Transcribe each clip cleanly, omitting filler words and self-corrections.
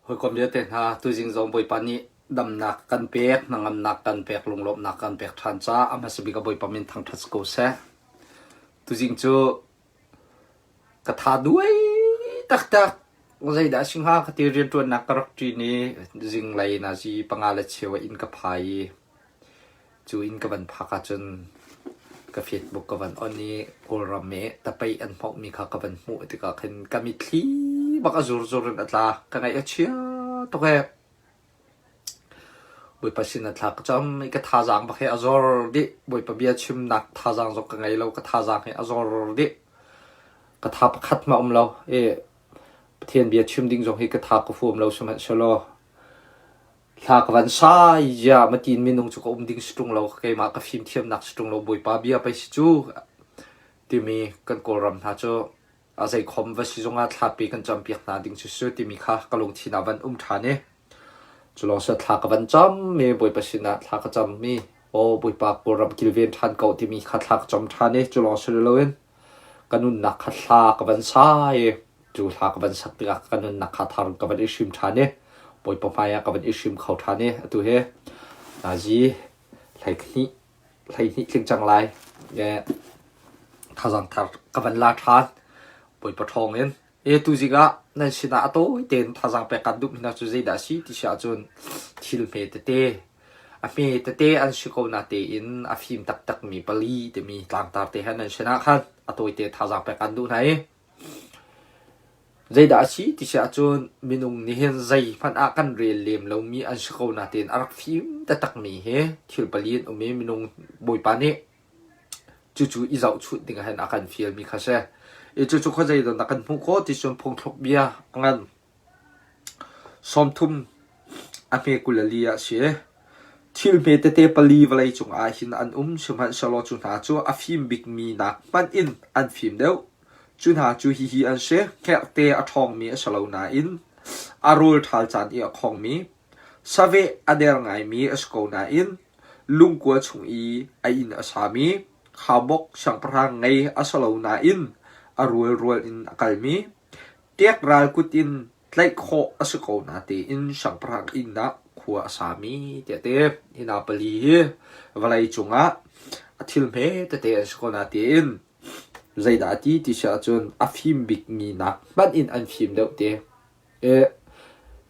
Hawikom vialte hna, tuzing zong Bawipa nih damnak kan pek, hnangamnak kan pek, lunglawmhnak kan pek ṭhan caah a hmasa bik ah Bawipa min thangṭhat si ko seh. Tuzing cu ka tha duai taktak. Zeidah a si hnga ka ti rianṭuannak ka rak ṭin i zinglei nazi panga le cheu ah inn ka phai i Cu inn ka van phak ahcun ka Facebook ka van on i Kawlram i tapeih an hmohmi kha ka van hmuh tikah khin ka mitthli bak a zurzur in a tla. Ka ngaih a chia tuk ee. Bawipa sin ah thla ka cam i ka thazaang bak hi a zor dih. Bawipa bia chimnak thazaang zong ka ngei lo. Ka thazaang hi a zor dih. Ka tha pakhat hmah um lo i Pathian bia chim ding zong hi ka tha ka fuam lo sihmanhsehlaw Thla ka van sai ziah matin minung cu ka um ding si ṭung lo keimah ka fimthiamnak si ṭung lo Bawipa bia pei si cu timi kan Kawlram hna cu a zeikhom va si zongah thlapi kan campiak hna ding cu si timi kha ka lungthin ah van um ṭhan i cu lawng si thla ka van cam mi Bawipa sinah thla ka cam mi aw Bawipa Kawlram kilven ṭhan ko timi kha thla ka cam ṭhan i cu lawng si loin ka nunnak kha thla ka van sai i cu hla ka van sak tikah ka nunnak kha thar ka van i hrim ṭhan i Bawipa hmaiah ka van i hrim kho ṭhan i atu hi nazi 12 12 tling cang lai thazaang thar ka van la ṭhan Bawipa ṭhawng in e tuzing ah nan sinah a tawi tein thazaang pek kan duh mi hna cu zeidah a si ti si ahcun thil hme tete a hme tete an si ko na tein a fim taktak mi pali timi tlangtar te he nan sinah khan a tawite thazaang pek kan duh hna i Zeidah a si ti si ahcun minung nih hin zeihmanh ah kan rel lem lomi an si ko nain a rak fim taktakmi hi thil pali an um i minung Bawipa nih cucu i zohchunh ding ah hin a kan fialmi kha a si. I cucu khuazei dah kan hmuh khawh ti cun phungthluk bia a ngan. 30 a hme 24 ah a si. Thil hme tete pali vawlei cungah hin an um, sihmanhsehlaw cu hna cu a fim bikmi nak hmanh in an fim deuh. Cu hna cu hihi an si: hngerhte a ṭhawngmi a si lo nain a rawl ṭhal caan i a khongmi, saveh a der ngaimi a si ko nain lungkua chung i a inn a sami, khaubawk siangpahrang ngei a si lo nain a rualrual in a kalmi, ṭek ral kut in tlaih khawh a si ko natein siangpahrang inn ah khua a sami tiah ti. Hi hna pali hi vawlei cungah a thil hme tete an si ko natein Zeidah a ti ti si ahcun a fim bikmi nak hmanh in an fim deuh te.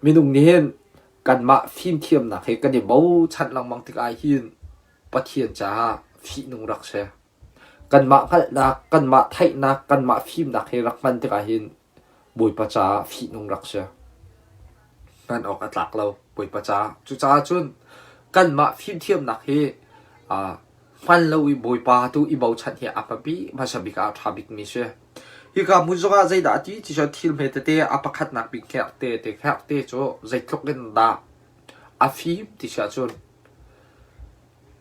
Minung nih hin kanmah fimthiamnak hi kan i bochan lengmang tikah hin Pathian caah fihnung rak si. Kanmah hngalhnak, kanmah theihnak, kanmah fimnak hi rak hman tikah hin Bawipa caah fihnung rak si. Hman awk a tlak lo Bawipa caah. Cucaah cun kanmah fimthiamnak hi hman lo i Bawipa tu i bochan hi a hmapi hmasa bik ah a ṭha bikmi si. Hika hmun zongah zeidah a ti ti cu thil hme tete a pakhatnak bik hngerhte te hngerhte cu zeitluk in dah a fim ti si ahcun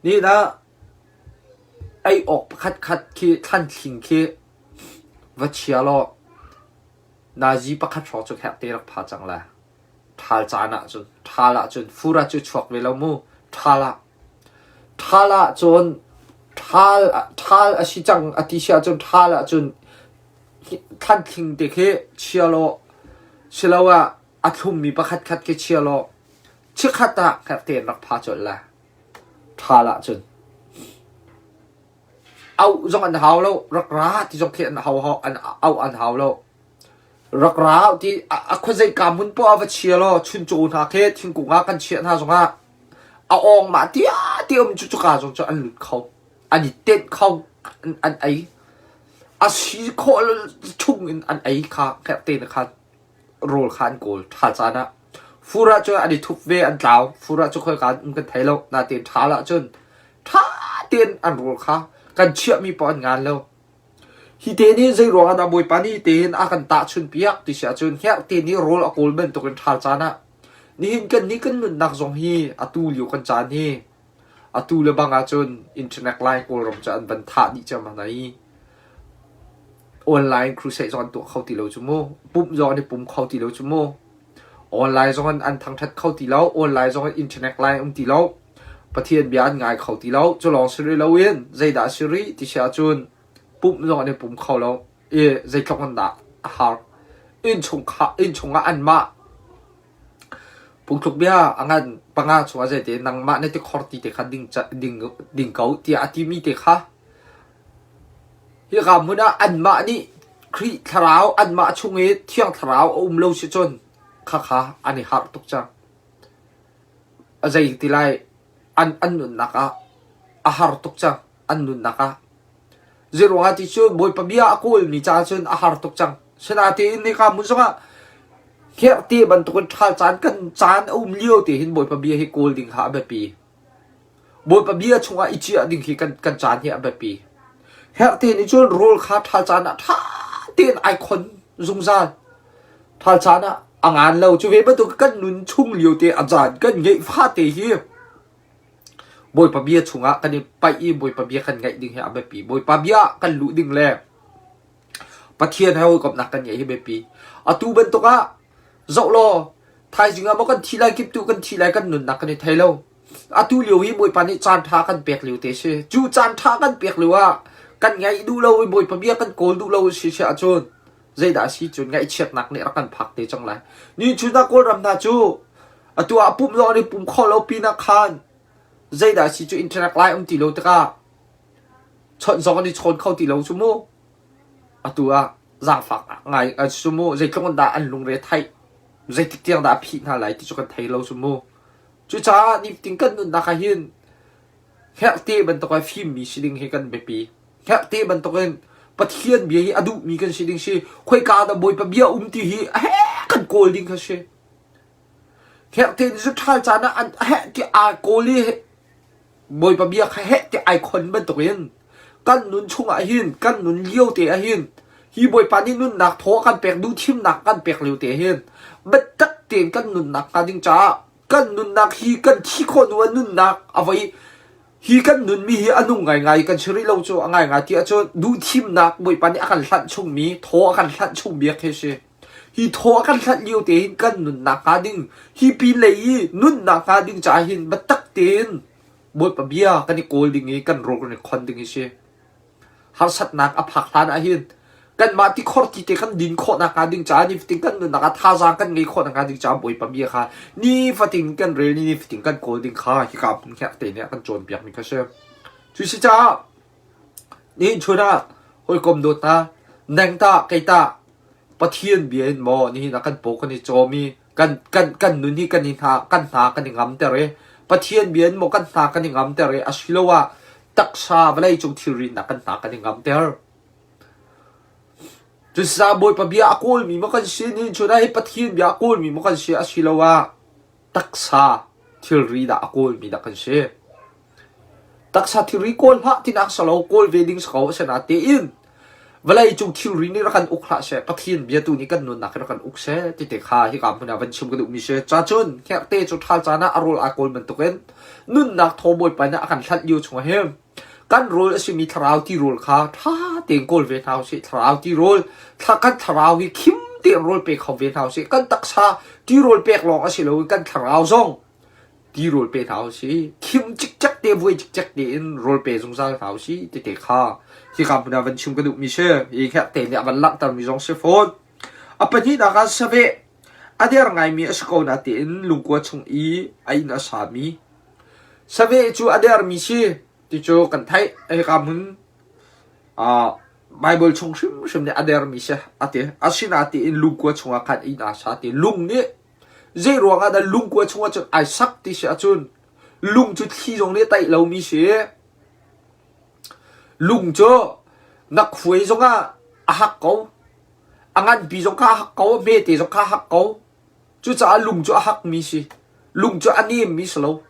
nihin ah ei awk pakhat khat khi thlanthling khi Va chia law nazi pakhat hrawng cu herh te rak pha cang lai. Ṭhal caan ahcun, ṭhal ahcun fur ah cu chuak ve lo mu. Ṭhal ah. Ṭhal ahcun ṭhal ṭhal a si cang a ti si ahcun ṭhal ahcun thlanthling te khi chia law siloah a thlummi pakhat khat khi chia law chikkhat ah herh tein rak pha colh lai. Ṭhal ahcun. Auh zong an hau lo. Rak ra ti zong khi an hau an auh an hau lo. Rak ra ti a khuazei ka hmun poah va chia law chuncaw hna khi thingkung ah kan chiah hna zongah a awng mah tia ti um cu cuka zong cu an lut kho. An i tenh kho. An, an ei. A si khawh chung in an ei kha hngerhte na khan rawl kha an kawl ṭhal caan ah. Fur ah cun an i thup ve an tlau. Fur ah cu khoika an um kan thei lo. Natein ṭhal ah cun ṭha tein an rawl kha kan chiahmi paoh an ngan lo. Hi te nih zei ruangah dah Bawipa nih tein a kan tahchun piak ti si ahcun hngerhte nih rawl a kawl bantukin ṭhal caan ah nihin kan nih kan nunnak zong hi atu lio kan caan hi atu le bang ahcun internet line Kawlram cu an van thah dih ciammam hna i online crusade zong an tuah kho ti lo cu mu pumh zong an i pum kho ti lo cu mu Online zong in an thangṭhat kho ti lo. Online zong in internet line um ti lo. Pathian bia an ngai kho ti lo. Cu lawng si rih loin zeidah a si rih ti si ahcun pumh zong an i pum kho lo. I zeitluk in dah a har. Innchung innchung ah anmah. Phungthluk bia a ngan panga chungah zeite nangmah na tikhor ti te kha ding, ding, ding ko tiah a timi te kha hika hmun ah anmah nih Khrih thlarau anmah chung i Thiang Thlarau a um lo si cun khakha an i harh tuk cang. A zei ti lai an an nunnak ah a har tuk cang an nunnak ah. Zeiruangah ti cu Bawipa bia a kawlmi caah cun a har tuk cang. Sinain hika hmun zongah hngerhte bantukin ṭhal caan kan caan a um lio te hin Bawipa bia hi kawl ding kha a biapi. Bawipa bia chungah i ciah ding hi kan, kan caan hi a biapi. Hngerhte nih cun rawl kha ṭhal caan ah ṭha tein ai khon zungzal. Ṭhal caan ah a ngan lo. Cu ve bantuk kan nun chung lio te a caan kan ngeih fate hi Bawipa bia chungah kan i paih i Bawipa bia kan ngaih ding hi a biapi. Bawipa bia kan luh ding le Pathian he hawikomhnak kan ngeih hi biapi. Atu bantuk ah zoh law thaizing ah maw kan thi lai kiptu kan thi lai kan nunnak kan i thei lo. Atu lio hi Bawipa nih caan ṭha kan pek lio te si. Cu caan ṭha kan pek lio ah kan ngaih duh lo i Bawipa bia kan kawl duh lo si si ahcun zeidah a si cun ngaihchiatnak nih rak kan phak te cang lai. Ni chun ah Kawlram hna cu atu ah pumh zong an i pum kho lo pinah khan zeidah a si cu internet lai um ti lo tikah chawnh zong an i chawn kho ti lo cu mu. Atu ah zaangfak ngai cu mu zeitluk in dah an lungre theih zeitik tiang dah a phih hna lai ti cu kan thei lo cu mu. Cucaah nifatin kan nunnak ah hin hngerhte bantuk ah fimmi si ding hi kan biapi. Hngerhte bantukin Pathian bia hi a duhmi kan si ding si. Khoika dah Bawipa bia um ti hi a heh kan kawl ding kha si. Hngerhte nih cun ṭhal caan ah an heh ti aa kawl i Bawipa bia kha heh ti ai khon bantukin kan nun chungah hin kan nun lio te ah hin hi Bawipa nih nunnak thaw a kan pek duhthimnak kan pek lio te hin biatak tein kan nunnak hnga ding caah kan nunnak hi kan thi khawh hnu ah nunnak a voi hi kan nunmi hi a nung ngaingai kan si rih lo cu a ngaingai ti ahcun duhthimnak Bawipa nih a kan hlanh chungmi thaw a kan hlanh chungmi khi si. Hi thaw a kan hlanh lio te hin kan nunnak hnga ding hi pin lei i nunnak hnga ding caah hin biatak tein Bawipa bia kan i kawl ding i kan rawl kan i khon ding hi si. Harsatnak a phak hlan ah hin kanmah tikhor ti te kan din khawh nakhnga ding caah nifatin kan nunnak ah thazaang kan ngei khawh nakhnga ding caah Bawipa bia kha nifatin kan rel i nifatin kan kawl ding kha hika hmun hngerhte nih a kan cawnpiak mi kha si. Cu si caah nihin chun ah hawikom dawt hna neng tah kei tah Pathian bia in maw nihin ah kan paw kan i cawm i kan kan kan nun hi kan i hna kan hna kan i ngamter i Pathian bia in maw kan hna kan i ngamter i asiloah taksa vawlei cung thilri nak kan hna kan i ngamter. Cucaah Bawipa bia a kawlmi maw kan si nihin chun ah hi Pathian bia a kawlmi maw kan si asiloah taksa thilri dah a kawlmi dah kan si. Taksa thilri kawl hlah tinak si lo kawl ve ding si ko asinain tein vawlei cung thilri nih rak kan uk hlah seh Pathian bia tu nih kan nunnak hi rak kan uk seh ti te kha hika hmun ah van chim ka duhmi si. Ca cun hngerhte cu ṭhal caan ah a rawl aa kawl bantukin nunnak thaw Bawipa nih a kan hlanh lio chungah hin kan rawl a simi thlarau tirawl kha ṭha tein kawl ve hna usih. Thlarau tirawl kan thlarau hi khim tein rawl pe kho ve hna usih. Kan taksa tirawl pek lawng a si lo i kan thlarau zong tirawl pe hna usih. Khim cikcek te vuai cikcek tein rawl pe zungzal hna usih tete kha hika hmun ah van chim ka duhmi si. Hi hngerhte nih a van langhtermi zong si fawn. A pahnihnak ah saveh a der ngaimi a si ko na tiin lungkua chung i a inn a sami Saveh cu a dermi si ti cu kan theih. Hika hmun Baibal chung hrimhrim nih a dermi si a ti. Asinain lungkua chungah khan inn aa sa ti. Lung nih zei ruangah dah lungkua chungah cun ai sak ti si ahcun lung cu thli zong nih a taih lomi si. Lung cu na khuai zongah a hak ko. A nganpi zong kha a hak ko, a hmete zong kha a hak ko. Cucaah lung cu a hakmi si. Lung cu a nemmi si lo.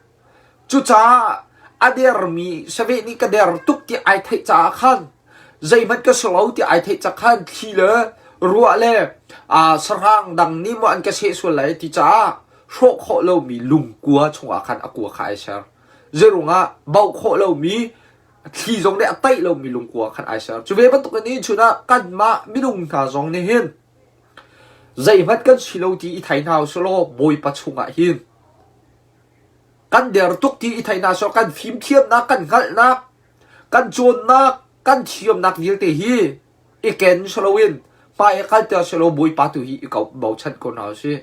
Cucaah a dermi saveh nih ka der tuk ti ai theih caah khan zeihmanh ka si lo ti ai theih ca khan thli le ruah le sahrang dang nih maw an ka seh sual lai ti caah hrawh khawh lomi lungkua chungah khan a kua kha ai ser. Zeirungah bauh khawh lomi thli zong nih a taih lomi lungkua khan ai ser. Cu ve bantuk in chun ah kanmah minung hna zong nih hin Zeihmanh kan si lo ti i thei hna usih law Bawipa chungah hin kan der tuk ti i thei hna sawh kan fimthiamnak, kan hngalhnak, kan cawnnak, kan thiamnak vialte hi i ken si loin hmai i kalter si lo Bawipa tu hi i bochan ko hna usih.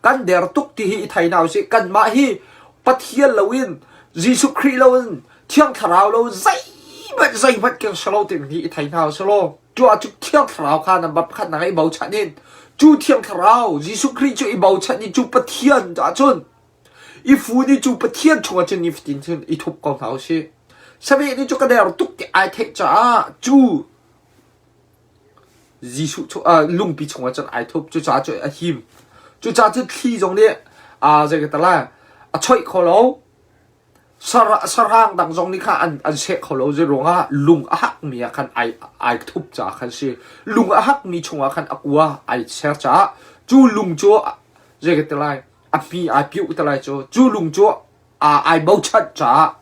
Kan der tuk ti hi i thei hna usih. Kanmah hi Pathian loin Jesuh Khrih loin Thiang Thlarau lo zeihmanh zeihmanh kan si lo timi hi i thei hna usih law cu ah cu Thiang Thlarau kha number pakhat nak i bochan in cu Thiang Thlarau Jesuh Khrih cu i bochan i cu Pathian ahcun i fun i cu Pathian chungah cun nifatin cun i thup ko hna usih. Saveh nih cu ka der tuk ti ai theih caah cu Jesuh lungpi chungah cun ai thup. Cucaah cu a him. Cucaah cu thli zong nih zei ka ti lai a choih kho lo. Sahrang dang zong nih kha an seh kho lo. Zei ruangah lung a hakmi ah khan ai ai thup caah khan si. Lung a hakmi chungah khan a kua ai ser caah cu lung cu zei ka ti lai a hmi ai piuh te lai cu. Cu lung cu ai bochan caah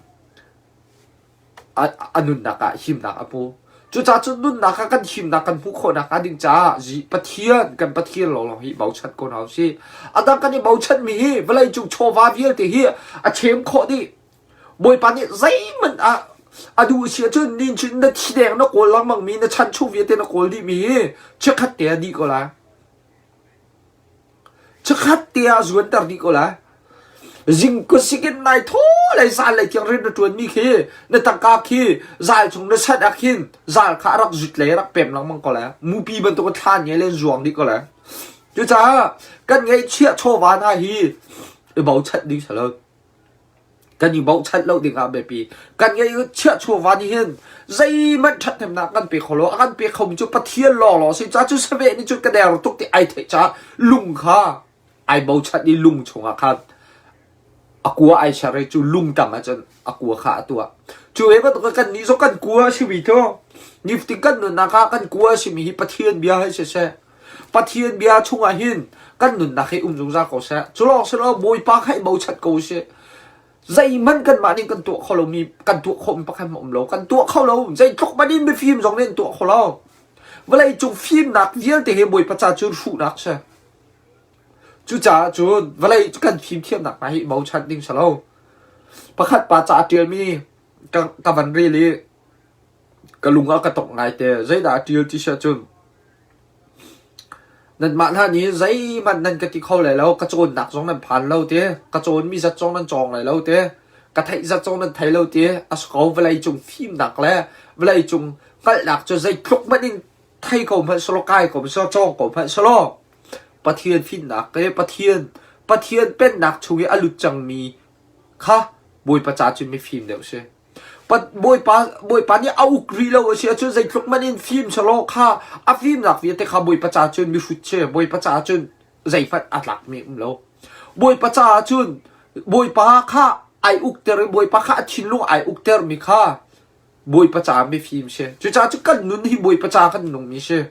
a nunnak ah himnak a hmu. Cucaah cun nunnak ah kan himnak kan hmuh khawhnak hnga ding caah Pathian kan Pathian lawnglawng hi bochan ko hna usih. A dang kan i bochanmi hi vawleicung chawva vialte hi a chem khawh dih. Bawipa nih zeihmanh ah a duh si ahcun nin cun na thi deng na kawl lengmangmi na chan chung vialte na kawl dihmi hi chikkhat te a dih ko lai. Chikkhat te ah zuanter dih ko lai. Zingkut in nai thaw le zal lei tiang rian na ṭuanmi khi na tangka khi zal chung na sanh ah khin zal kha a rak zut le rak pem lengmang ko lai. Mupi bantuk in thla nge le zuang dih ko lai. Cucaah kan ngeihchiah chawva hna hi i bochan ding si lo. Kan i bochan lo ding ah biapi. Kan ngeihchiah chawva nih hin zeihmanh ṭhathnemnak kan pe kho lo. A kan pe khomi cu Pathian lawnglawng a si. Ca cu saveh nih cun ka der tuk ti ai theih caah lung kha ai bochan i lung chungah khan a kua ai ser i cu lung tang ah cun a kua kha a tuah. Cu ve bantuk kan nih zong kan kua a simi cu nifatin kan nunnak ah kan kua a simi hi Pathian bia hi siseh Pathian bia chungah hin kan nunnak hi um zungzal ko seh. Cu lawng si lo Bawipa kha i bochan ko usih. Zeihmanh kanmah nih kan tuah kho lomi kan tuah khawhmi pakhat hmanh um lo. Kan tuah kho lo. Zeitluk hmanh in mifim zong nih an tuah kho lo. Vawlei cung fimnak vialte hi Bawipa ca cun hruhnak si. Cucaah cun vawlei kan fimthiamnak hna hi bochan ding si lo. Pakhat pa ca a ṭialmi ka, ka van rel i ka lung a ka tok ngaite. Zeidah a ṭial ti si ahcun nanmah hna nih zeihmanh nan ka ti kho lai lo, ka cawnnak zong nan phan lo ti, ka cawnmi zat zong nan cawng lai lo ti, ka theih zat zong nan thei lo ti, a si ko vawlei cung fimnak le vawlei cung hngalhnak cu zeitluk hmanh in thei ko hmanh selaw kai ko hmanh selaw cawng ko hmanh selaw Pathian fimnak le Pathian Pathian pennak chung i a lut cangmi kha Bawipa ca cun mifim deuh si. Bawipa Bawipa nih a uk rih lo a si ahcun zeitluk man in fim selaw kha a fimnak vialte kha Bawipa ca cun mihrut si. Bawipa ca cun zeihmanh a tlakmi um lo. Bawipa caah cun Bawipa kha ai ukter i Bawipa kha a thinlung ai uktermi kha Bawipa caah mifim si. Cucaah cu kan nun hi Bawipa ca kan nungmi si.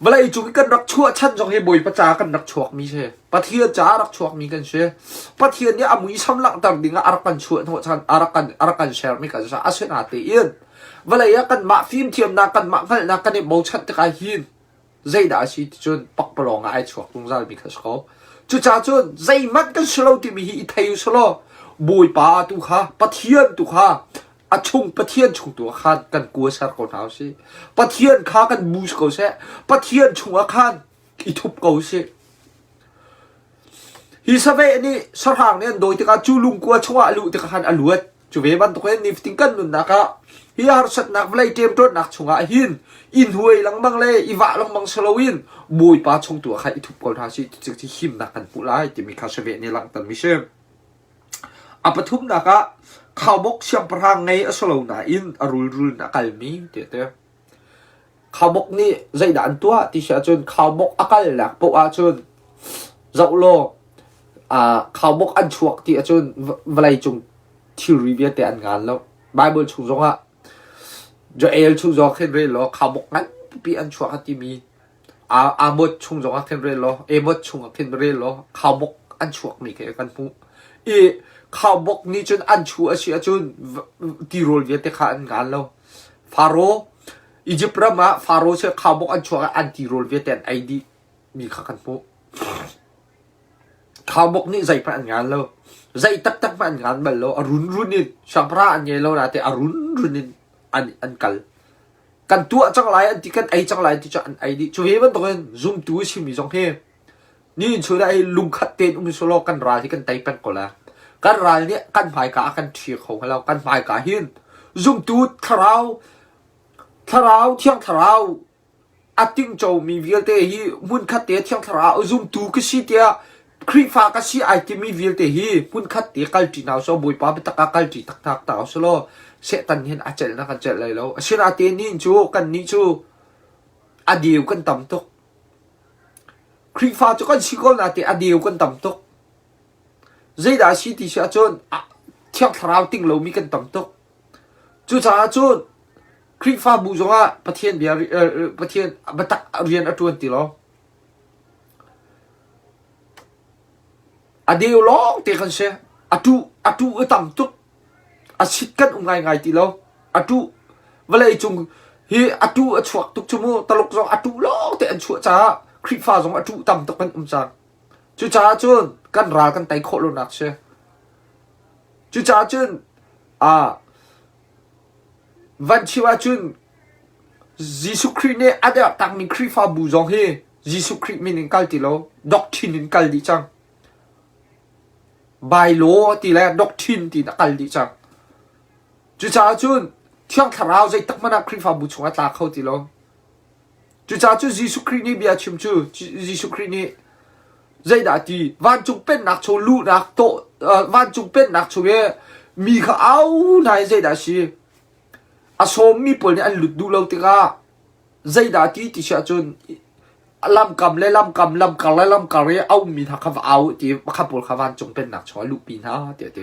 Vawlei cung i kan rak chuah chan zong hi Bawipa caah kan rak chuakmi si. Pathian caah rak chuakmi kan si. Pathian nih a muisam langhter ding ah a rak kan chuah hnawh chan, a rak kan a rak kan sermi kan si. Asinain vawlei ah kanmah fimthiamnak, kanmah hngalhnak kan i bochan tikah hin zeidah a si ti cun pakpalawng ah ai chuak zungzalmi kha si ko. Cucaah cun zeihmanh kan si lo timi hi i thei u sih law Bawipa tu kha Pathian tu kha a chung Pathian chung tu ah khan kan kua ser ko hna usih. Pathian kha kan bu ko seh. Pathian chungah khan i thup ko usih. Hi saveh nih sahrang nih an dawi tikah cu lungkua chungah a luh tikah khan a luat. Cu ve bantukin nifatin kan nunnak ah hi harsatnak vawlei ṭemṭawnnak chungah hin i hnuai lengmang le i vah lengmang si loin Bawipa chung tu ah khan i thup ko hna sih ti himnak kan hmuh lai timi kha saveh nih langhtermi si. A pathumnak ah khaubawk siangpahrang ngei a si lo nain a rulrul in a kalmi ti a ti. Khaubawk nih zeidah an tuah ti si ahcun khaubawk a kalnak paoh ahcun zoh law khaubawk an chuak ti ahcun vawleicung thilri vialte an ngan lo. Bible chung zongah Joel chung zong khin rel law khaubawk nganpipi an chuak a timi Amos chung zongah khin rel law Amos chungah khin rel law khaubawk an chuakmi khi kan hmuh. I khaubawk nih cun an chu a si ahcun tirawl vialte kha an ngan lo. Faro Egypt ram ah Faro cu khaubawk an chuak i an tirawl vialte an ei dih mi kha kan hmuh. Khaubawk nih zeihmanh an ngan lo. Zei taktak hmanh an ngan bal lo. A runrun in siangpahrang an ngei lo nain a runrun in an, an kal. Kan tuah cang lai an ti, kan ei cang lai an ti cu an ei dih. Cu ve bantukin zumtu a simi zong hi. Ni chun ah hi lungkhat tein um selaw kan ral hi kan tei peng ko lai. Kan ral nih kan hmaika a kan ṭhir kho hnga lo. Kan hmaika hin zumtu thlarau thlarau thiang thlarau a tingcomi vialte hi hmunkhat te thiang thlarau zumtu ka si tiah Khrihfa ka si ai timi vialte hi hmunkhat te kalṭi hna usih Bawipa biatak ah kalṭi taktak hna usih law Satan hin a celh na kan celh lai lo. Asinain nihin cu kannih cu a deu kan tam tuk. Khrihfa cu kan si ko nain a deu kan tam tuk. Zeidah a si ti si ahcun Thiang Thlarau ting lomi kan tam tuk. Cucaah cun Khrihfabu zongah Pathian bia Pathian biatak rian a ṭuan ti lo. A deu lawng te kan si. A ṭuh a ṭuh a tam tuk. A sit kan um ngaingai ti lo. A ṭuh vawlei cung hi a ṭuh a chuak tuk cu mu. Taluk zong a ṭuh lawng te an chuah caah Khrihfa zong a ṭuh tam tuk kan um cang. Cucaah cun kan ral kan tei khawh lonak si. Cucaah cun ah van chim ahcun Jesuh Khrih nih a derhtakmi Khrihfabu zong hi Jesuh Khrih min in kal ti lo, doctrine in kal dih cang. Bylaw ti le doctrine ti in a kal dih cang. Cucaah cun Thiang Thlarau zeitak hmanh ah Khrihfabu chungah tla kho ti lo. Cucaah cu Jesuh Khrih nih bia chim cu Jesuh Khrih nih zeidah a ti? Vancung pennak chung luhnak tawh vancung pennak chung i mi kha au hna i zeidah a si? A sawmmi pawl nih an lut duh lo tikah zeidah a ti ti si ahcun lamkam le lamkam lamkar le lamkar i a ummi hna kha va au ti pakhat pawl kha vancung pennak chungah luhpi hna tiah a ti.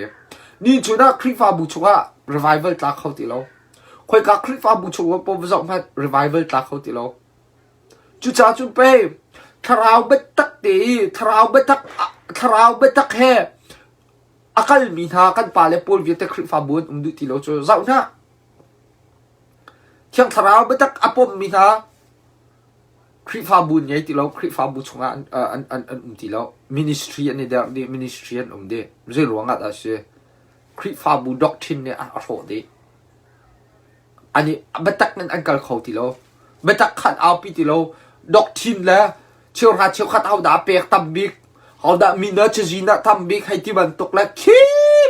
Ni chun ah Khrihfabu chungah revival tla kho ti lo. Khoika Khrihfabu chung paoh va zoh hmanh revival tla kho ti lo. Cucaah cun pei thlarau biatak te i thlarau biatak thlarau biatak he a kalmi hna kan pale pawl vialte Khrihfabu an um duh ti lo cu zoh hna. Thiang thlarau biatak a pommi hna Khrihfabu an ngei ti lo, Khrihfabu chungah an, an, an, an um ti lo. Ministry an i derh dih, ministry an um dih. Zei ruang ah dah a si? Khrihfabu doctrine nih a hrawh dih. An i biatak in an kal kho ti lo. Biatak kha an aupi ti lo. Doctrine le cheuhra cheukhat hodah a pek tam bik, hodah min ah cazin ah tam bik hei ti bantuk le khi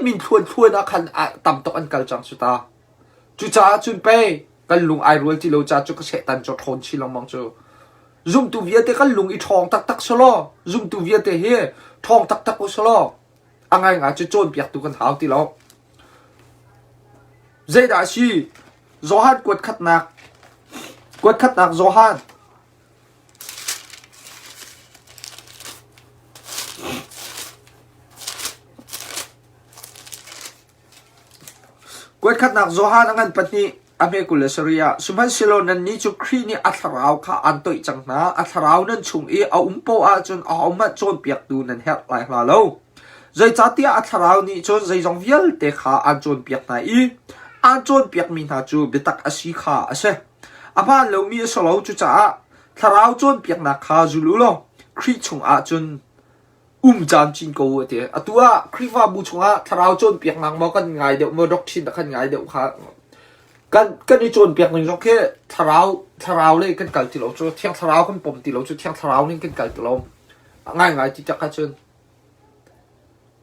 min thluan thluan ah khan tam tuk an kal cang cu ta. Cucaah cun pei kan lung ai rual ti lo ca cu ka sehtan cu ṭhawn chin lengmang cu. Zumtu vialte kan lung i ṭhawng taktak selaw, zumtu vialte hi ṭhawng taktak u selaw, a ngaingai cu cawnpiaktu kan hau ti lo. Zeidah a si? Johan kuat khatnak kuat khatnak Johan Kuat khatnak Johan a ngan pahnih a hme 27 ah sihmanhsehlaw nannih cu Khrih nih a thlarau kha aan toih cang hna. A thlarau nan chung i a um poah ahcun ahohmanh cawnpiaktu nan herh lai hnga lo. Zeicahtiah a thlarau nih cun zeizong vialte kha aan cawnpiak hna i aan cawnpiakmi hna cu biatak a si kha a si. A hmaan lomi a si lo, cucaah thlarau cawnpiaknak kha zul u law Khrih chungah cun um camcin ko u a ti. Atu ah Khrihfabu chungah thlarau cawnpiaknak maw kan ngai deuh maw doctrine kan ngai deuh kha kan kan i cawnpiak ning zong khi thlarau thlarau lei kan kal ti lo cu thiang thlarau kan pom ti lo cu thiang thlarau ning kan kal ti lo ngai ngai ti tak ahcun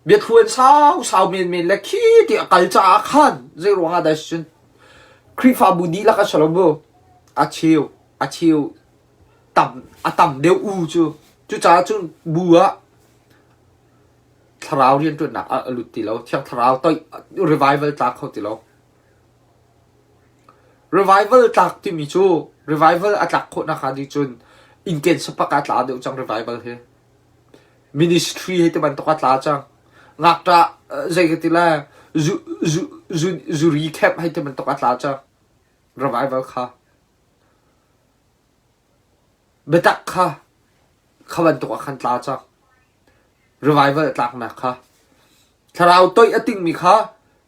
biathluan sau sau men men le khi ti a kal caah khan zei ruang ah dah cun Khrihfabu dihlak a si lo bu a cheu a cheu tam a tam deuh u cu cucaah cun bu ah thlarau rianṭuannak ah a lut ti lo thiang thlarau toih revival tlak kho ti lo revival tlak timi cu revival a tlak khawh nakhnga ding cun innken sapak ah tla deuh cang revival hi ministry hei ti bantuk ah tla cang ngakṭah zei ka ti lai zu zu zu zuri camp hei ti bantuk ah tla cang revival kha Biatak kha kha bantuk ah khan tla cang. Revival a tlaknak kha. Thlarau toih a tingmi kha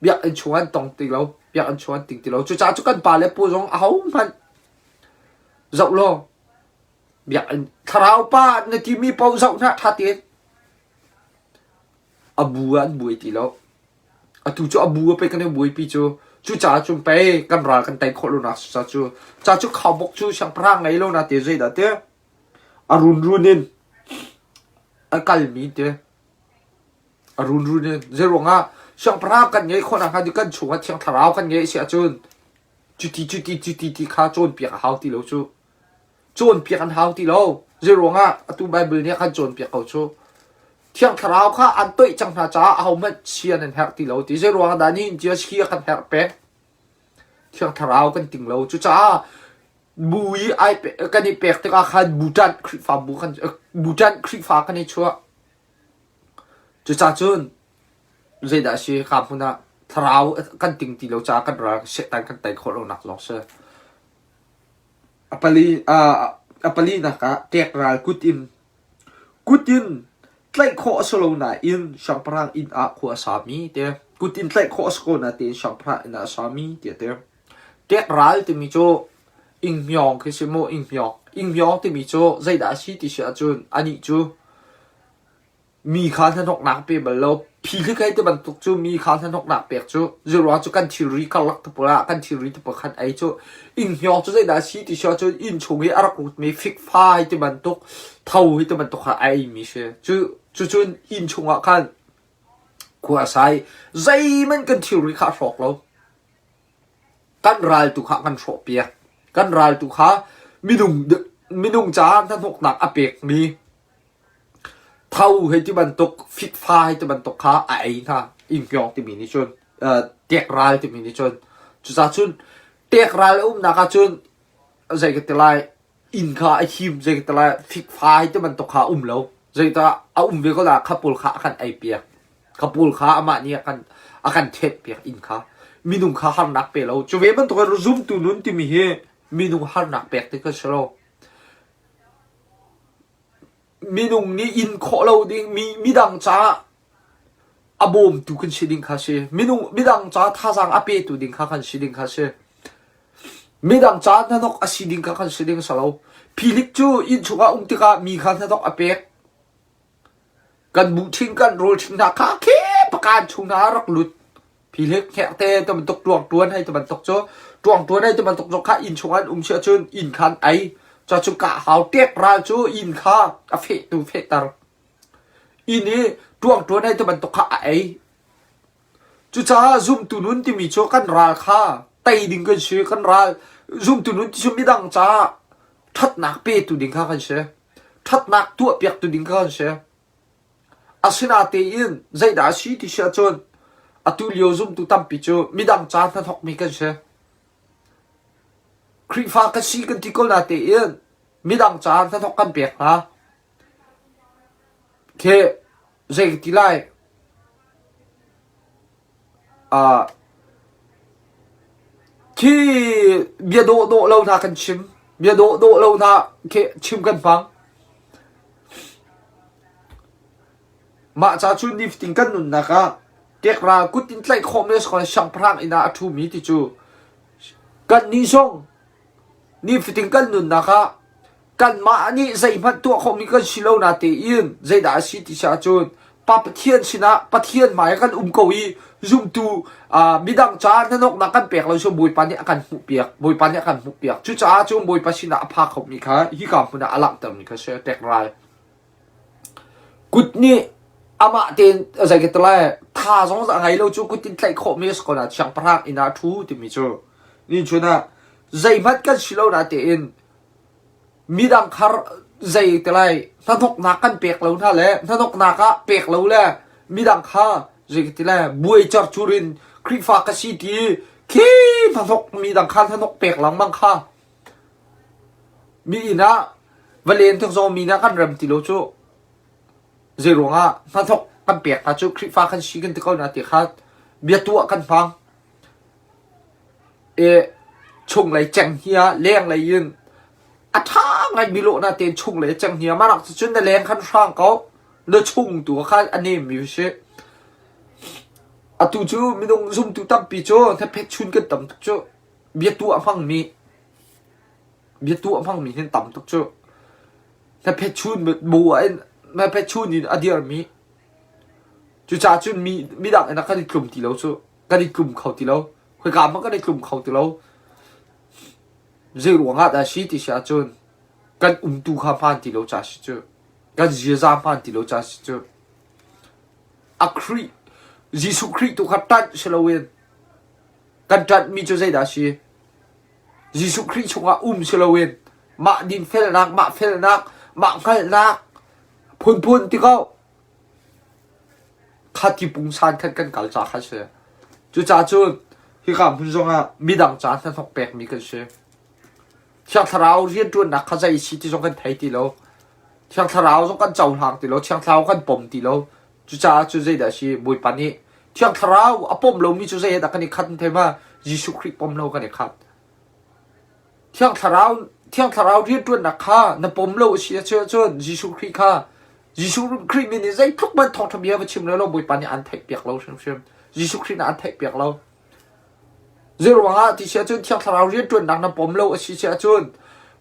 biakinn chung an tong ti lo. Biakinn chung an ting ti lo. Cucaah cu kan pa le pu zong ahohmanh zoh law biakinn thlarau pa na timi paoh zoh hna ṭha tein a bu ah an buai ti lo. Atu cu a bu a pei kan i buaipi cu cucaah cun pei kan ral kan tei khawh lonak ca cu ca cu khaubawk cu siangpahrang ngei lo na te zeidah ti a runrun in. A kalmi te a runrun in zeiruangah siangpahrang kan ngeih khawh nakhnga kan chungah Thiang Thlarau kan ngeih si ahcun cuti cuti cuti ti kha cawnpiak a hau ti lo cu. Cawnpiak an hau ti lo. Zeiruangah atu Baibal nih a kan cawnpiak ko cu. Thiang Thlarau kha an toih cang hna caah ahohmanh sian an herh ti lo ti. Zeiruangah dah nihin tia si a kan herh peng? Thiang Thlarau kan ting lo. Cucaah bu i ai kan i pek tikah khan buṭanh Khrihfabu kan buṭanh Khrihfa kan i chuah. Cucaah cun zeidah a si ka hmun ah thlarau kan ting ti lo caah kan ral Satan kan tei khawh lonak zong si. A pali a palinak ah ṭekral kut in kut in tlaih khawh a si lo nain siangpahrang inn ah khua a sami ti. Kut in tlaih khawh a si ko nain siangpahrang inn ah a sami ti a ti. Ṭekral timi cu inghmiawng khi si mu inghmiawng. Inghmiawng timi cu zeidah a si ti si ahcun anih cu mi kha hnahnawknak pe bal lo. Phihlik hei ti bantuk cu mi kha hnahnawknak pek cu zeiruang cu kan thilri karlak te pawl ah kan thilri te pawl khan ei cu innhniawng cu zeidah a si ti si ahcun inn chung i a rak rutmi fikfa hei ti bantuk tho hei ti bantuk kha a eimi si. Cu cucun inn chungah khan khua a sai. Zeihmanh kan thilri kha a hrawk lo. Kan ral tu kha kan hrawhpiak. Kan ral tu kha minung minung caah hnahnawknak a pekmi Tho hei ti bantuk, fikfa hei ti bantuk kha a ei hna. Innhniawng timi nih cun, ṭekral timi nih cun. Cucaah cun ṭekral a umnak ahcun zei ka ti lai, inn kha a him, zei ka ti lai, fikfa hei ti bantuk kha a um lo. Zeidah a um ve ko la kha pawl kha a kan eipiak. Kha pawl kha amah nih a kan a kan thenhpiak inn kha. Minung kha harnak pe lo. Cu ve bantuk in zumtu nun timi hi minung harnak pek ti kha si lo. Minung nih inn khawh lo ding mi midang caah a bawmtu kan si ding kha si. Minung midang ca thazaang a petu ding kha kan si ding kha si. Midang ca hnahnok a si ding kha kan si ding si lo. Philik cu inn chungah um tikah mi kha hnahnok a pek. Kan buhṭhing kan rawlṭhing hna kha khi pakan chung hna ah rak lut. Philip hnekte ti bantuk ṭuangṭuan hei ti bantuk cu ṭuangṭuan hei ti bantuk zong kha inn chungah an um si ahcun inn kha an ei. Cu cu kah hau ṭek ral cu inn kha a fehtu fehter. Inn i ṭuangṭuan hei ti bantuk kha a ei. Cucaah zumtu nun timi cu kan ral kha tei ding kan si. Kan ral zumtu nun ti cu midang caah ṭhatnak petu ding kha kan si. Ṭhatnak tuahpiaktu ding kha kan si. Asinatein zeidah a si ti si ahcun atu lio zumtu tampi cu midang ca hnathawkmi kan si. Khrihfa ka si kan ti ko natein midang ca hnathawk kan pek hna. Khi zei ka ti lai? Uh, khi bia dawh dawh lo hna kan chim. Bia dawh dawh lo hna khi chim kan hmang. Mah ca cu nifatin kan nunnak ah kekra kut in tlaih khawhmi a si ko siangpahrang inn ah a ṭhumi ti cu kannih zong nifatin kan nunnak ah kanmah nih zeihmanh tuah khawhmi kan si lo natein zeidah a si ti si ahcun Pa Pathian sinah Pathian hmai ah kan um ko i zumtu midang caah hnahnawknak kan pek lo cu Bawipa nih a kan hmuhpiak Bawipa nih a kan hmuhpiak cucaah cun Bawipa sinah a pha khomi kha hika hmun ah a langhtermi kha si ṭekral Kut nih amah tein zei ka ti lai tha zong a ngei lo cu kut in tlaih khawhmi a si ko na siangpahrang inn ah a ṭhu timi cu ni chun ah zeihmanh kan si lo na tein midang khar zei ti lai hnahnawknak kan pek lo hna le hnahnawknak ah pek lo le midang kha zei ka ti lai buai cercur in Khrihfa ka si ti khi hnahnawk midang kha hnahnawk pek lengmang kha Mi inn ah va len tuk zong mi nih kan rem ti lo cu. Zeiruangah hnathawk kan pek hna cu Khrihfa kan si kan ti ko na ti kha bia tuah kan hmang. E chunglei cenghngia lenglei in a ṭha ngai mi lawh na tein chunglei cenghngia marak cun na leng khan hrang ko na chung tu khan a nem mi si. Atu cu minung zumtu tampi cu hnaphet chun kan tam tuk cu. Biatu a hmangmi biatu a hmangmi hin tam tuk cu. Hnaphet chun bu ah in hnaphet chun in a dirmi cucaah cun mi midang in kan i tlum ti lo cu. Kan i tlum kho ti lo. Khoika hmanh kan i tlum kho ti lo. Zei ruangah dah si ti si ahcun kan umtu kha hmaan ti lo ca si cu. Kan ziaza hmaan ti lo ca si cu. A Khrih, Jesuh Khrih tu kha ṭanh si loin kan ṭanhmi cu zeidah a si? Jesuh Khrih chungah um si loin mah dinfelnak, mah felnak, mah hngalhnak phunphun ti ko. Kha ti pungsan khan kan kal ca kha si. Cucaah cun hika hmun zongah midang ca hnahnok pekmi kan si. Thiang Thlarau rianṭuannak kha zei si ti zong kan thei ti lo. Thiang Thlarau zong kan cohlang ti lo. Thiang Thlarau kan pom ti lo. Cucaah cu zeidah a si? Bawipa nih Thiang Thlarau a pom lomi cu zei he dah kan i khat thei ma? Jesuh Khrih pom lo kan i khat. Thiang Thlarau Thiang Thlarau rianṭuannak kha na pom lo a si ahcun Jesuh Khrih kha Jesuh Khrih min in zeitluk hmanh thawngṭha bia va chim lo Bawipa nih an theihpiak lo hrimhrim. Jesuh Khrih nih an theihpiak lo. Zeiruangah ti si ahcun Thiang Thlarau rianṭuannak na pom lo a si si ahcun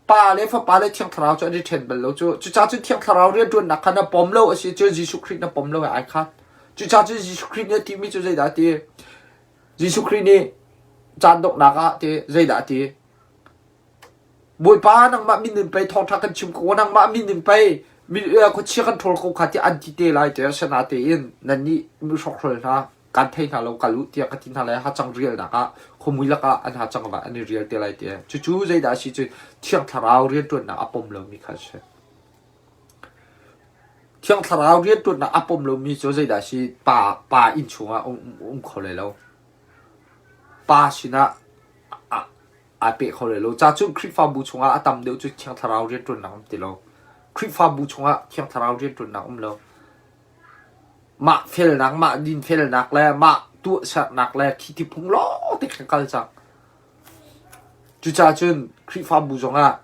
Pa le Fapa le Thiang Thlarau cu an i ṭhen bal lo cu. Cucaah cun Thiang Thlarau rianṭuannak kha na pom lo a si cun Jesuh Khrih na pom lo he ai khat. Cucaah cun Jesuh Khrih nih a timi cu zeidah a ti? Jesuh Khrih nih caan donghnak ah ti zeidah a ti? Bawipa nangmah min in pei thawngṭha kan chim ko, nangmah min in pei khuachia kan ṭhawl ko kha tiah an ti te lai tiah asinain nannih mihrokhrawl hna kan thei hna lo kal u tiah ka ti hna lai hacang rialnak ah khuamui lakah an hacang ah an i rial te lai tiah cucu zeidah a si cu Thiang Thlarau rianṭuannak a pom lomi kha a si. Thiang Thlarau rianṭuannak a pom lomi cu zeidah a si pa pa inn chungah um, um kho lai lo. Pa sinah aa peh kho lai lo. Ca cu Khrihfabu chungah a tam deuh cu Thiang Thlarau rianṭuannak um ti lo. Khrihfabu chungah Thiang Thlarau rianṭuannak um lo. Mah felnak, mah dinfelnak le mah tuahsernak le khi ti phung lawngte kha kal cang. Cucaah cun Khrihfabu zongah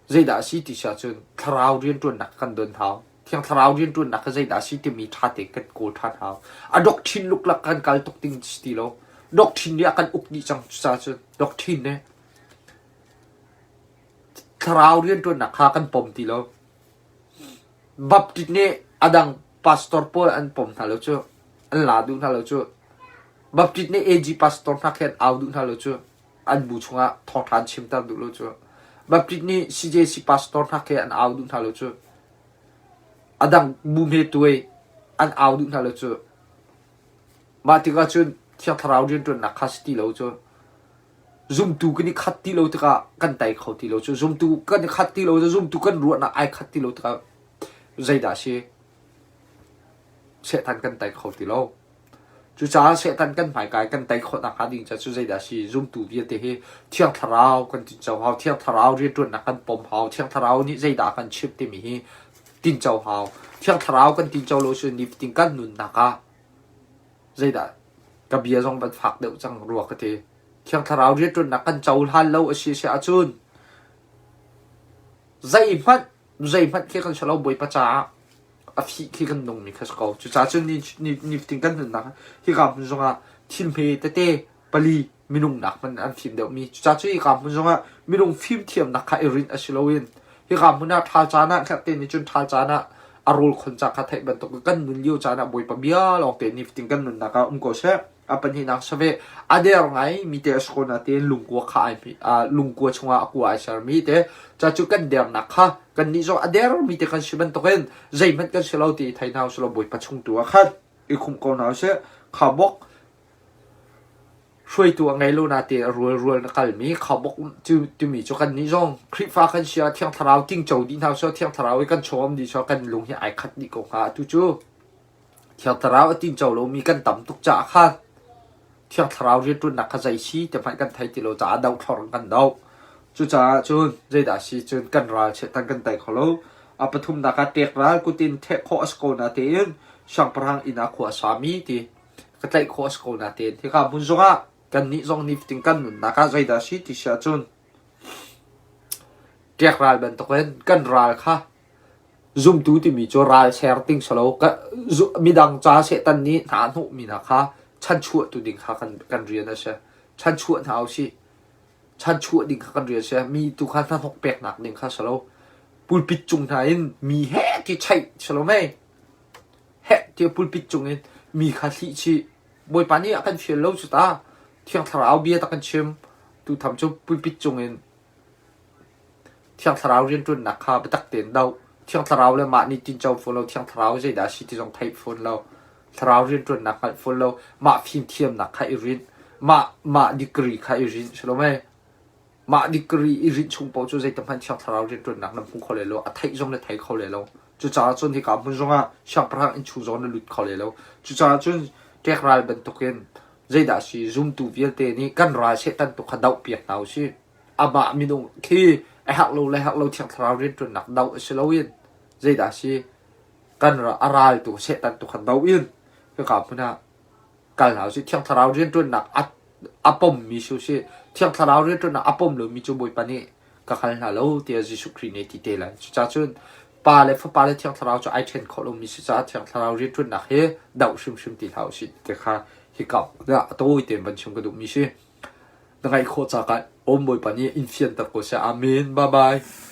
zeidah a si ti si ahcun thlarau rianṭuannak kan don hau. Thiang thlarau rianṭuannak kha zeidah a si timi ṭha tein kan kawl ṭhan hau. A doctrine luklak kan kal tuk ding si ti lo. Doctrine nih a kan uk dih cang cucaah cun doctrine nih thlarau rianṭuannak kha kan pom ti lo. Baptist nih a dang pastor pawl an pom hna lo cu. An la duh hna lo cu. Baptist nih AG pastor hna khi an au duh hna lo cu. An bu chungah thawngṭha an chimter duh lo cu. Baptist nih CJC pastor hna khi an au duh hna lo cu. A dang bu hmetuai an au duh hna lo cu. Mah tikah cun Thiang Thlarau rianṭuannak kha si ti lo cu. Zumtu kan i khat ti lo tikah kan tei kho ti lo cu. Zumtu kan i khat ti lo cu zumtu kan ruahnak ai khat ti lo tikah zeidah a si? Satan kan tei kho ti lo. Cucaah Satan kan hmaikai kan tei khawh nakhnga ding ca cu zeidah a si? Zumtu vialte hi Thiang Thlarau kan tinco hau. Thiang Thlarau rianṭuannak kan pom hau. Thiang Thlarau nih zeidah a kan chimh timi hi tinco hau. Thiang Thlarau kan tinco lo cun nifatin kan nunnak ah zeidah ka bia zong van fak deuh cang rua ka ti. Thiang Thlarau rianṭuannak kan cohlan lo a si si ahcun zeihmanh zeihmanh khi kan si lo Bawipa caah a fih khi kan nungmi kha si ko. Cucaah cun ni, ni, nifatin kan nunnak hika hmun zongah thil hme tete pali minung nak hmanh an fim deuhmi. Cucaah cu hika hmun zongah minung fimthiamnak kha i rinh a si loin hika hmun ah ṭhal caan ah hngerhte nih cun ṭhal caan ah a rawl khon ca kha theih bantuk kan nun lio caan ah Bawipa bia lawngte nifatin kan nunnak ah um ko seh. A pahnihnak saveh a der ngai mi te a si ko natein lungkua kha ai lungkua chungah a kua ai sermi te ca cu kan dernak kha kannih zong a der mi te kan si bantukin zeihmanh kan si lo ti i thei hna usih law Bawipa chung tu ah khan i khumh ko hna usih. Khabok hruaitu a ngei lo natein a rual rual na kalmi khabok cu timi cu kannih zong Khrihfa kan si ah Thiang Thlarau tingco dih hna usih Thiang Thlarau i kan chawm dih sawh kan lung hi ai khat dih ko hnga atu cu Thiang Thlarau a tinco lomi kan tam tuk caah khan Thiang Thlarau rianṭuannak kha zei si ti hmanh kan thei ti lo caah dohthlor in kan doh. Cucaah cun zeidah a si cun kan ral Satan kan tei kho lo. A pathumnak ah ṭek ral kut in ṭheh khawh a si ko natein siangpahrang inn ah khua a sami ti ka tlaih khawh a si ko natein hika hmun zongah kannih zong nifatin kan nunnak ah zeidah a si ti si ahcun ṭek ral bantukin kan ral kha Zumtu timi cu ral ser ding si lo. Midang ca Satan nih hna a hnawhmi hna kha chanchuahtu ding kha kan, kan rian a si. Chanchuah hna usih. Chanchuah ding kha kan rian a si. Mi tu kha hnahnawk peknak ding kha si lo. Pulpit cung hna in mi heh ti chaih si lo mei. Heh ti pulpit cung in mi kha hlih chih. Bawipa nih a kan fial lo cu ta. Thiang Thlarau bia ta kan chim. Tutham cu pulpit cung in Thiang Thlarau rianṭuannak kha biatak tein doh. Thiang Thlarau le mah nih tinco fawn lo, Thiang Thlarau zeidah a si ti zong theih fawn lo, Thlarau rianṭuannak hngalh fawn lo, mah fimthiamnak kha i rinh, mah mah degree kha i rinh si lo mei? Mah degree i rinh chung paoh cu zeitik hmanh Thiang Thlarau rianṭuannak na hmu kho le lo, a theih zong na thei kho le lo. Cucaah cun hika hmun zongah siangpahrang innchung zong na lut kho le lo. Cucaah cun ṭekral bantukin zeidah a si zumtu vialte nih kan ral Satan tu kha dohpiak hna u sih. Amah minung khi a herh lo le herh lo Thiang Thlarau rianṭuannak doh a si loin zeidah a si kan a ral tu Satan tu kha doh in hika hmun ah kal hna usih. Thiang Thlarau rianṭuannak a a pommi si usih. Thiang Thlarau rianṭuannak a pom lomi cu Bawipa nih ka hngal hna lo tiah Jesuh Khrih nih a ti te lai. Cucaah cun Pa le Fapa le Thiang Thlarau cu ai ṭhen khawh lomi si caah Thiang Thlarau rianṭuannak hi doh hrimhrim ti hlah usih ti kha hika ah a tawi tein van chim ka duhmi si. Na ngaih khawh caah um Bawipa nih in fianter ko seh. Amen. Bye bye.